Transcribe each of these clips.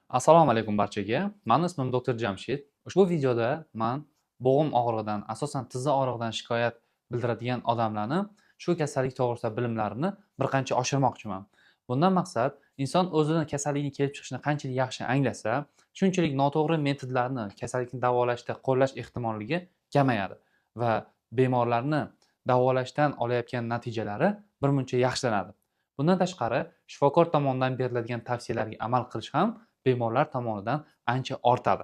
Assalomu alaykum barchaga. Mani ismim doktor Jamshid. Ushbu videoda man bo'g'im og'rig'idan, asosan tizza og'rig'idan shikoyat bildiradigan odamlarni shu kasallik to'g'risida bilimlarini bir qancha oshirmoqchiman. Bundan maqsad, inson o'zini kasallikni kelib chiqishini qanchalik yaxshi anglasa, shunchalik noto'g'ri metodlarni kasallikni davolashda qo'llash ehtimolligi kamayadi va bemorlarni davolashdan olayotgan natijalari birmuncha yaxshilanadi. Bundan tashqari, shifokor tomonidan beriladigan tavsiyalarga amal qilish ham bemorlar tomonidan ancha ortadi.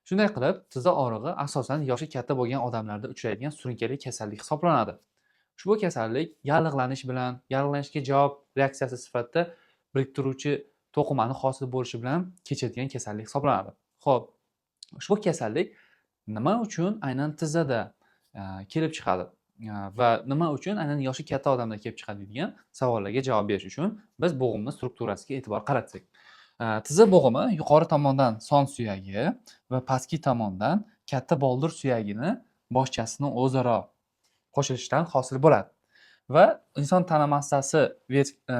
Shunday qilib, tizza og'rig'i asosan yoshi katta bo'lgan odamlarda uchraydigan surunkali kasallik hisoblanadi. Ushbu kasallik yallig'lanish bilan, yallig'lanishga javob reaksiyasi sifatida biriktiruvchi to'qimani hosil bo'lishi bilan kechadigan kasallik hisoblanadi. Xo'p, ushbu kasallik nima uchun aynan tizzada kelib chiqadi va nima uchun aynan yoshi katta odamda kelib chiqadi degan savollarga javob berish uchun biz bo'g'imni strukturasiga e'tibor qaratsak. Tizza bo'g'imi yuqori tomondan son suyagi va pastki tomondan katta boldir suyagini boshchasini o'zaro qo'shilishidan hosil bo'ladi. Va inson tana massasi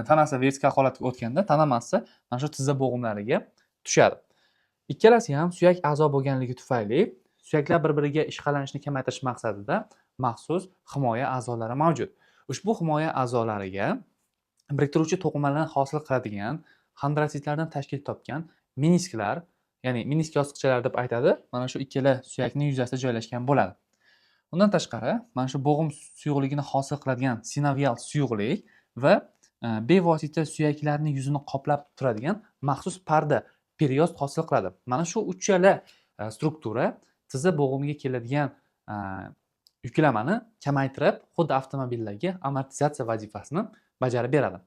tanasi vertikal holatga o'tganda tana massa mana shu tizza bo'g'imlariga tushadi. Ikkalasi ham suyak a'zo bo'lganligi tufayli suyaklar bir-biriga ishqalanishni kamaytirish maqsadida maxsus himoya a'zolari mavjud. Ushbu himoya a'zolariga biriktiruvchi to'qimalarni hosil qiladigan xondrotsitlardan tashkil topgan menisklar, ya'ni menisk yostiqchalari deb aytadi, mana shu ikkala suyakning yuzasida joylashgan bo'ladi. Undan tashqari, mana shu bo'g'im suyuqligini hosil qiladigan sinovial suyuqlik va bevosita suyaklarning yuzini qoplab turadigan maxsus parda, periost hosil qiladi. Mana shu uchala struktura tizza bo'g'imiga keladigan yuklamani kamaytirib, xuddi avtomobillarga amortizatsiya vazifasini bajarib beradi.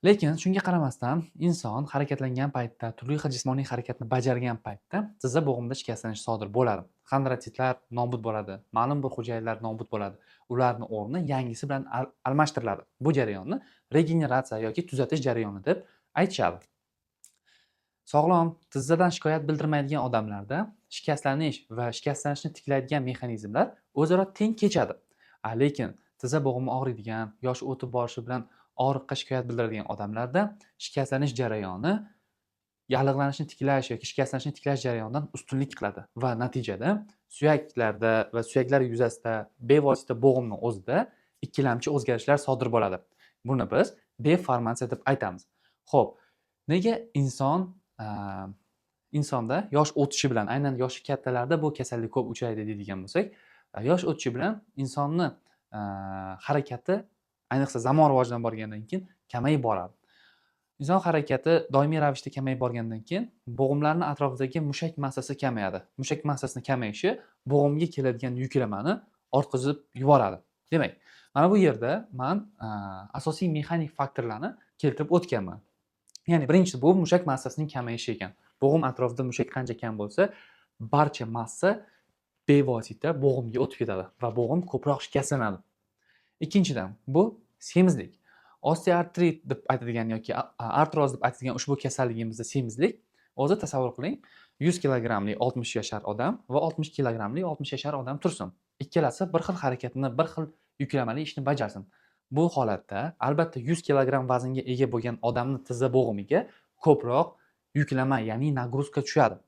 Lekin shunga qaramasdan inson harakatlangan paytda, turli xil jismoniy harakatni bajargan paytda tizza bo'g'imida shikastlanish sodir bo'ladi. Xondrotsitlar nobud bo'ladi, ma'lum bir hujayralar nobud bo'ladi. Ularni o'rni yangisi bilan almashtiriladi. Bu jarayonni regeneratsiya yoki tuzatish jarayoni deb aytishadi. Sog'lom, tizzadan shikoyat bildirmaydigan odamlarda shikastlanish va shikastlanishni tiklaydigan mexanizmlar o'zaro teng kechadi. Lekin tizza bo'g'imi og'riydigan, yoshi o'tib borishi bilan og'riqqa shikoyat bildiradigan odamlarda shikastlanish jarayoni yallig'lanishni tiklash yoki shikastlanishni tiklash jarayonidan ustunlik qiladi va natijada suyaklarda va suyaklar yuzasida, bevosita bo'g'imni o'zida ikkilamchi o'zgarishlar sodir bo'ladi. Buni biz deformatsiya deb aytamiz. Xo'p, nega insonda yosh o'tishi bilan, aynan yoshi kattalarda bu kasallik ko'p uchraydi deydigan bo'lsak, yosh o'tishi bilan insonni harakati, ayniqsa zamon rivojlanib borgandan keyin kamayib boradi. Inson harakati doimiy ravishda kamayib borgandan keyin bo'g'imlarni atrofidagi mushak massasi kamayadi. Mushak massasini kamayishi bo'g'imga keladigan yuklamani ortqizib yuboradi. Demak, mana bu yerda man asosiy mexanik faktorlarni keltirib o'tganman. Ya'ni birinchisi bu mushak massasining kamayishi ekan. Bo'g'im atrofida mushak qancha kam bo'lsa, barcha massa bevosita bo'g'imga o'tib ketadi va bo'g'im ko'proq shikastlanadi. Ikkinchidan, bu semizlik. Osteoartrit deb aytadigan yoki artroz deb aytadigan ushbu kasalligimizda semizlik, o'zi tasavvur qiling, 100 kilogrammli 60 yashar odam va 60 kilogrammli 60 yashar odam tursin. Ikkalasi bir xil harakatni, bir xil yuklamali ishni bajarsin. Bu holatda albatta 100 kilogramm vaznga ega bo'lgan odamni tizza bo'g'imiga ko'proq yuklama, ya'ni нагрузка tushadi.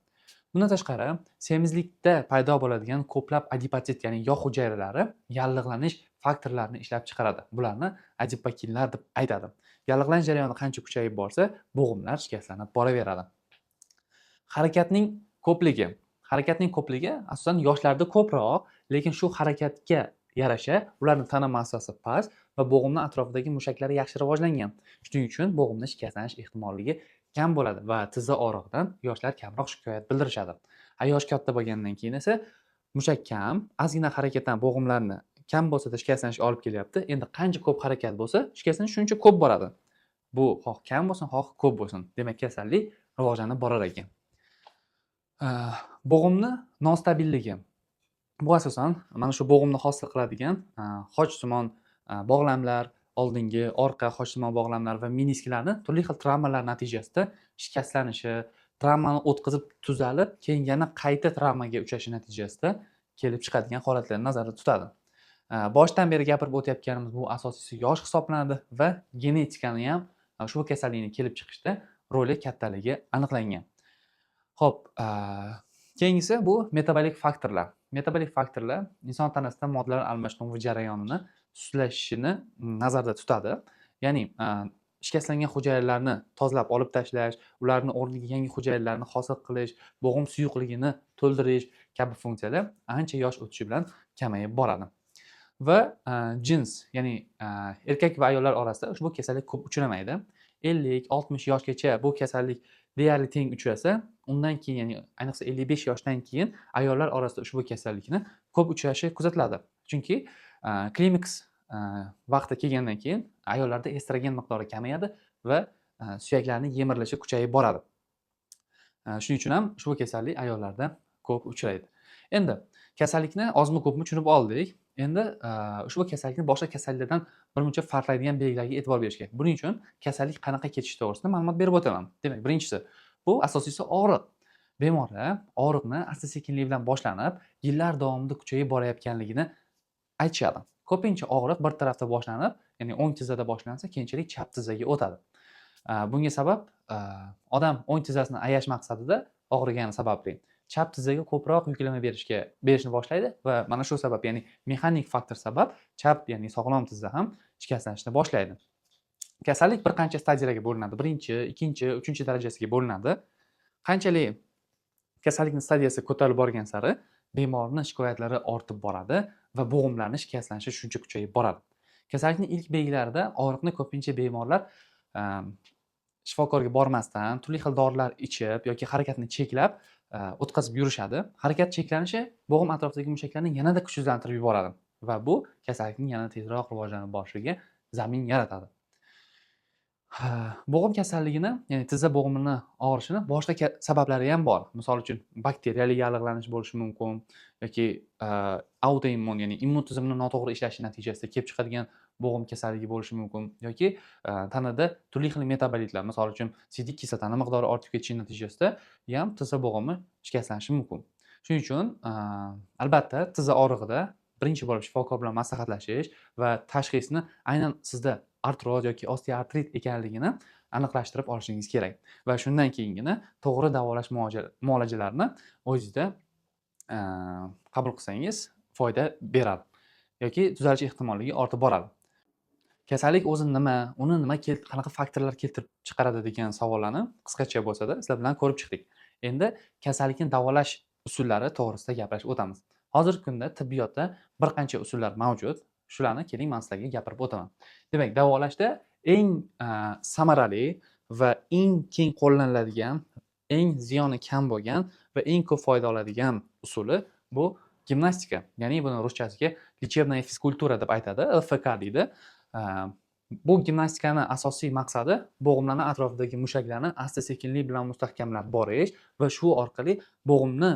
Bundan tashqari, semizlikda paydo bo'ladigan ko'plab adipotsit, ya'ni yog' hujayralari yallig'lanish faktorlarini ishlab chiqaradi. Bularni adipokinlar deb aytadi. Yallig'lanish jarayoni qancha kuchayib borsa, bo'g'imlar shikastlanib boraveradi. Harakatning ko'pligi. Harakatning ko'pligi asosan yoshlarda ko'proq, lekin shu harakatga yarasha ularning tana massasi past va bo'g'imni atrofidagi mushaklari yaxshi rivojlangan. Shuning uchun bo'g'imda shikastlanish ehtimolligi kam bo'ladi va tizza og'rig'idan yoshlar kamroq shikoyat bildirishadi. Yosh katta bo'lgandan keyin esa mushak kam, ozgina harakatdan bo'g'imlarni kam bo'lsa-da shikastlanish olib kelyapti. Endi qancha ko'p harakat bo'lsa, shikastlanish shuncha ko'p boradi. Bu xoh kam bo'lsin, xoh ko'p bo'lsin. Demak, kasallik rivojlanib borar ekan. Bo'g'imni nostabilligi. Bu asosan mana shu bo'g'imni hosil qiladigan xochsimon bog'lamlar, oldingi, orqa xochsimon bog'lamlar va menisklarni turli xil travmalar natijasida shikastlanishi, travmani o'tkazib tuzalib, keyin yana qayta travmaga uchrashi natijasida kelib chiqadigan holatlarni nazarda tutadi. Boshdan beri gapirib o'tayotganimiz bu asosiysi yosh hisoblanadi va genetikani ham ushbu kasallikni kelib chiqishda roli kattaligi aniqlangan. Xo'p, keyingisi bu metabolik faktorlar. Metabolik faktorlar inson tanasida moddalar almashinuvi jarayonini sustlashishini nazarda tutadi. Ya'ni shikastlangan hujayralarni tozalab olib tashlash, ularni o'rniga yangi hujayralarni hosil qilish, bo'g'im suyuqligini to'ldirish kabi funksiyalar ancha yosh o'tishi bilan kamayib boradi. Va jins, ya'ni erkak va ayollar orasida ushbu kasallik ko'p uchramaydi. 50-60 yoshgacha bu kasallik deyarli teng uchrasa, undan keyin, ya'ni ayniqsa 55 yoshdan keyin ayollar orasida ushbu kasallikni ko'p uchrashi kuzatiladi. Chunki klimaks vaqti kelgandan keyin ayollarda estrogen miqdori kamayadi va suyaklarning yemirilishi kuchayib boradi. Shuning uchun ham ushbu kasallik ayollarda ko'p uchraydi. Endi kasallikni ozmi ko'pmi tushunib oldik. Endi ushbu kasallikni boshqa kasalliklardan birmuncha farqlaydigan belgilarga e'tibor berish kerak. Buning uchun kasallik qanaqa kechishi to'g'risida ma'lumot berib o'taman. Demak, birinchisi bu asosiysi og'riq. Bemorlar og'riqni asta-sekinlik bilan boshlanib, yillar davomida kuchayib borayotganligini aytishadi. Ko'pincha og'riq bir tarafda boshlanib, ya'ni o'ng tizzada boshlansa, keyinchalik chap tizzaga o'tadi. Bunga sabab odam o'ng tizzasini ayash maqsadida og'rigani sababli chap tizzaga ko'proq yuklama berishni boshlaydi va mana shu sabab, ya'ni mexanik faktor sabab chap, ya'ni sog'lom tizza ham shikastlanishni boshlaydi. Kasallik bir qancha stadiyalarga bo'linadi. Birinchi, ikkinchi, uchinchi darajasiga bo'linadi. Qanchalik kasallikning stadiyasi ko'tarilib borgan sari bemorning shikoyatlari ortib boradi va bo'g'imlarni shikastlanishi shuncha kuchayib boradi. Kasallikning ilk belgilarida og'riqni ko'pincha bemorlar shifokorga bormasdan turli xil dorilar ichib yoki harakatni cheklab o'tkazib yurishadi. Harakat cheklanishi bo'g'im atrofidagi mushaklarni yanada kuchsizlantirib yuboradi va bu kasallikning yana tezroq rivojlanib borishiga zamin yaratadi. Bo'g'im kasalligini, ya'ni tizza bo'g'imini og'rishini boshqa sabablari ham bor. Misol uchun, bakteriyali yallig'lanish bo'lishi mumkin yoki autoimmun, ya'ni immun tizimini noto'g'ri ishlashi natijasida kelib chiqadigan bo'g'im kasalligi bo'lishi mumkin yoki tanada turli xil metabolitlar, misol uchun, siydik kislotani miqdori ortib ketishi natijasida ham tizza bo'g'imi shikastlanishi mumkin. Shuning uchun albatta tizza og'rig'ida birinchi bo'lib shifokor bilan maslahatlashish va tashxisni aynan sizda artroz yoki osteoartrit ekanligini aniqlashtirib olishingiz kerak va shundan keyingina to'g'ri davolash muolajalarini o'zingizda qabul qilsangiz foyda beradi yoki tuzalish ehtimolligi ortib boradi. Kasallik o'zi nima, uni nima, qanaqa faktorlar keltirib chiqaradi degan savollarni qisqacha bo'lsa-da sizlar bilan ko'rib chiqdik. Endi kasallikni davolash usullari to'g'risida gaplashib o'tamiz. Hozirgi kunda tibbiyotda bir qancha usullar mavjud. Shularni keling, men sizlarga gapirib o'taman. Demak, davolashda eng samarali va eng keng qo'llaniladigan, eng ziyoni kam bo'lgan va eng ko'p foyda oladigan usuli bu gimnastika. Ya'ni buni ruschasiga лечебная физкультура deb aytadi, ЛФК deydi. Bu gimnastikani asosiy maqsadi bo'g'imlarni atrofidagi mushaklarni asta-sekinlik bilan mustahkamlab borish va shu orqali bo'g'imni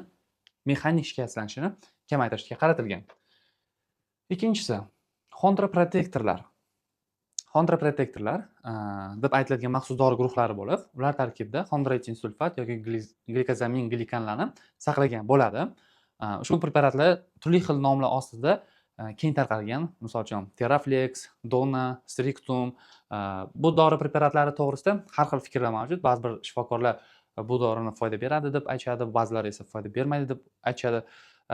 mexanik shikastlanishini kamaytirishga qaratilgan. Ikkinchisi xondroprotektorlar. Xondroprotektorlar deb aytiladigan maxsus dori guruhlari bo'lib, ular tarkibida xondroitin sulfat yoki glikozamin glikanlarni saqlagan bo'ladi. Ushbu preparatlar turli xil nomlar ostida keng tarqalgan. Misol uchun, Teraflex, Dona, Strictum. Bu dori preparatlari to'g'risida har xil fikrlar mavjud. Ba'zi bir shifokorlar bu dorini foyda beradi deb aytishadi, ba'zilari esa foyda bermaydi deb aytishadi.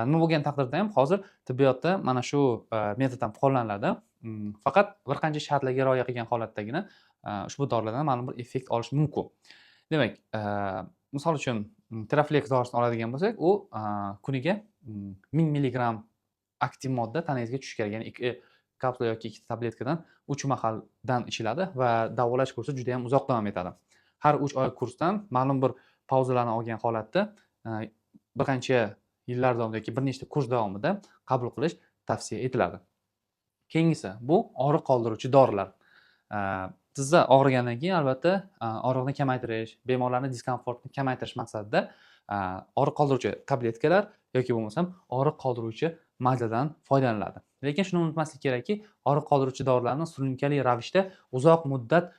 Nima bo'lgan taqdirda ham hozir tibbiyotda mana shu metod ham qo'llaniladi. Faqat bir qancha shartlarga rioya qilgan holatdagina ushbu dorilardan ma'lum bir effekt olish mumkin. Demak, misol uchun, Teraflex dorisini oladigan bo'lsak, u kuniga 1000 milligramm aktiv modda tanangizga tushishi kerak. Ya'ni 2 kapsula yoki 2 tabletkadan 3 mahaldan ichiladi va davolash kursi juda ham uzoq davom etadi. Har 3 oy kursdan ma'lum bir pauzalarni olgan holatda bir qancha yillar davomida yoki bir nechta kurs davomida qabul qilish tavsiya etiladi. Keyingisi bu og'riq qoldiruvchi dorilar. Tizza og'rigandan keyin albatta og'riqni kamaytirish, bemorlarning diskomfortini kamaytirish maqsadida og'riq qoldiruvchi tabletkalar yoki bo'lmasam og'riq qoldiruvchi mazlardan foydalaniladi. Lekin shuni unutmaslik kerakki, og'riq qoldiruvchi dorilarni surunkali ravishda uzoq muddat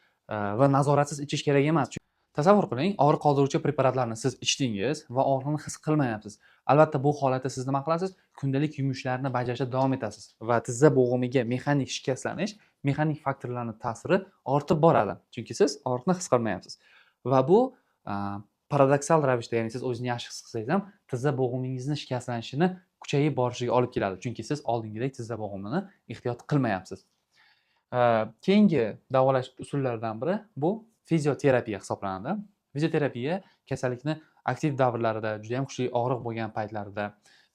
va nazoratsiz ichish kerak emas. Tasavvur qiling, og'riq qoldiruvchi preparatlarni siz ichdingiz va og'riqni his qilmayapsiz. Albatta bu holatda siz nima qilasiz? Kundalik yumushlarni bajarishda davom etasiz va tizza bo'g'imiga mexanik shikastlanish, mexanik faktorlarning ta'siri ortib boradi. Chunki siz og'riqni his qilmayapsiz. Va bu Paradoksal ravishda, ya'ni siz o'zingizni yaxshi his qilsangiz ham, tizza bo'g'imingizni shikastlanishini kuchayib borishiga olib keladi, chunki siz oldingidek tizza bo'g'imini ehtiyot qilmayapsiz. Keyingi davolash usullaridan biri bu fizioterapiya hisoblanadi. Fizioterapiya kasallikni aktiv davrlarida, juda ham kuchli og'riq bo'lgan paytlarida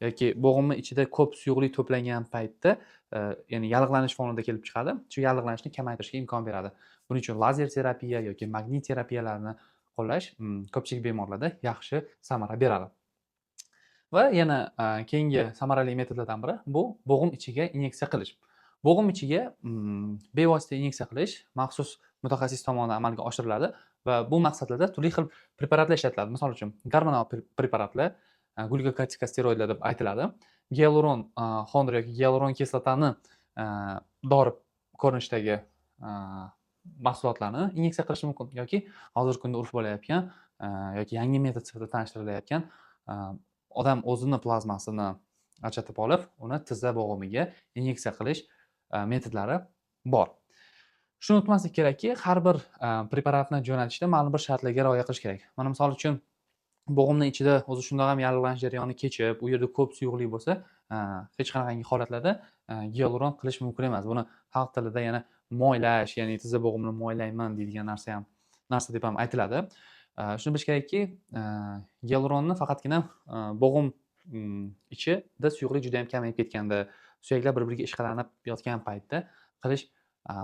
yoki bo'g'imni ichida ko'p suyuqlik to'plangan paytda, ya'ni yallig'lanish fonida kelib chiqadi. Shu yallig'lanishni kamaytirishga imkon beradi. Buning uchun lazer terapiya yoki magnit terapiyalarni qo'llash ko'pchilik bemorlarda yaxshi samara beradi. Va yana keyingi samarali metodlardan biri bu bo'g'im ichiga inyeksiya qilish. Bo'g'im ichiga bevosita inyeksiya qilish maxsus mutaxassis tomonidan amalga oshiriladi va bu maqsadlarda turli xil preparatlar ishlatiladi. Misol uchun, gormonal preparatlar, glyukokortikosteroidlar deb aytiladi. Gialuron xondr yoki gialuron kislotani dori ko'rinishidagi mahsulotlarni inyeksiya qilish mumkin yoki hozirgi kunda urf bo'layotgan yoki yangi metod sifatida tanishtirilayotgan odam o'zini plazmasini ajratib olib, uni tizza bo'g'imiga inyeksiya qilish metodlari bor. Shuni unutmaslik kerakki, har bir preparatni jo'natishda ma'lum bir shartlarga rioya qilish kerak. Mana misol uchun, bo'g'imni ichida o'zi shundoq ham yallig'lanish jarayoni kechib, u yerda ko'p suyuqlik bo'lsa, hech qanaqangi holatlarda gialuron qilish mumkin emas. Buni xalq tilida yana moylash, ya'ni tizza bo'g'imini moylayman deydigan narsa deb ham aytiladi. Shuni bilish kerakki, gialuronni faqatgina bo'g'im ichida suyuqlik juda ham kamayib ketganda, suyaklar bir-biriga ishqalanib yotgan paytda qilish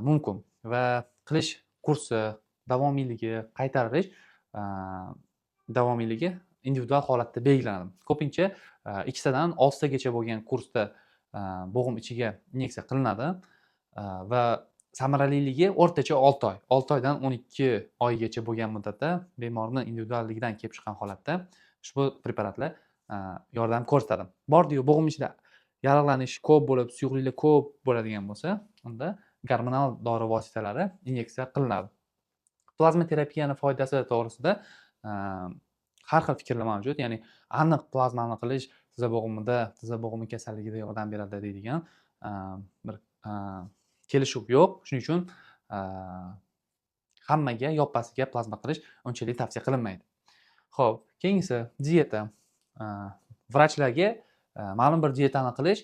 mumkin va qilish kursi, davomiyligi, qaytarish davomiyligi individual holatda belgilanadi. Ko'pincha ikkitadan oltitagacha bo'lgan kursda bo'g'im ichiga inyeksiya qilinadi va samaraliligi o'rtacha 6 oy, 6 oydan 12 oygacha bo'lgan muddatda bemorni individualligidan kelib chiqqan holatda ushbu preparatlar yordam ko'rsatadi. Bordiyu bo'g'im ichida yallig'lanish ko'p bo'lib, suyuqliklar ko'p bo'ladigan bo'lsa, unda gormonal dori vositalari inyeksiya qilinadi. Plazma terapiyani foydasi to'g'risida har xil fikrlar mavjud, ya'ni aniq plazmani qilish tizza bo'g'imida, tizza bo'g'imi kasalligida yordam beradi deydigan bir kelishuv yo'q. Shuning uchun hammaga yoppasiga plazma qilish unchalik tavsiya qilinmaydi. Xo'p, keyingisi dieta. Vrachlarga ma'lum bir dietani qilish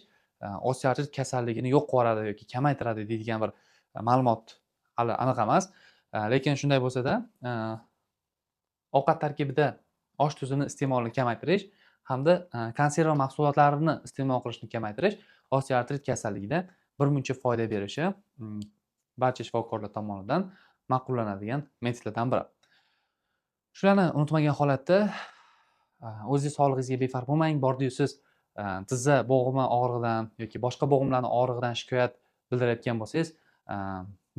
osteoartrit kasalligini yo'q qilib yuboradi yoki kamaytiradi deydigan bir ma'lumot hali aniq emas. Lekin shunday bo'lsa-da, ovqat tarkibida osh tuzini iste'molini kamaytirish hamda konserva mahsulotlarini iste'mol qilishni kamaytirish osteoartrit kasalligida birmuncha foyda berishi barcha shifokorlar tomonidan ma'qullanadigan metodlardan biri. Shularni unutmagan holatda o'zingiz sog'lig'ingizga befarq bo'lmang. Bordiyu siz tizza bo'g'imi og'rig'idan yoki boshqa bo'g'imlarni og'rig'idan shikoyat bildirayotgan bo'lsangiz,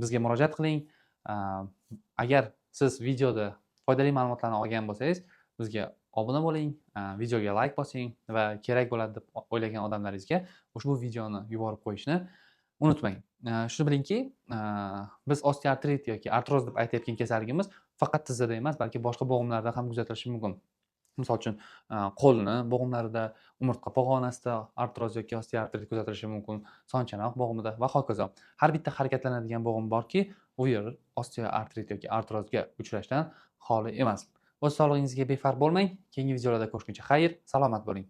bizga murojaat qiling. Agar siz videoda foydali ma'lumotlarni olgan bo'lsangiz, bizga obuna bo'ling, videoga layk bosing va kerak bo'ladi deb o'ylagan odamlaringizga ushbu videoni yuborib qo'yishni unutmang. Shuni bilingki, biz osteoartrit yoki artroz deb aytayotgan kasalligimiz faqat tizzada emas, balki boshqa bo'g'imlarda ham kuzatilishi mumkin. Misol uchun, qo'lni bo'g'imlarida, umurtqa pog'onasida artroz yoki osteoartrit kuzatilishi mumkin, sonchanoq bo'g'imida va hokazo. Har bitta harakatlanadigan bo'g'im borki, u yer osteoartrit yoki artrozga uchrashdan xoli emas. O'z sog'lig'ingizga befarq bo'lmang. Keyingi videolarda ko'rishguncha xayr, salomat bo'ling.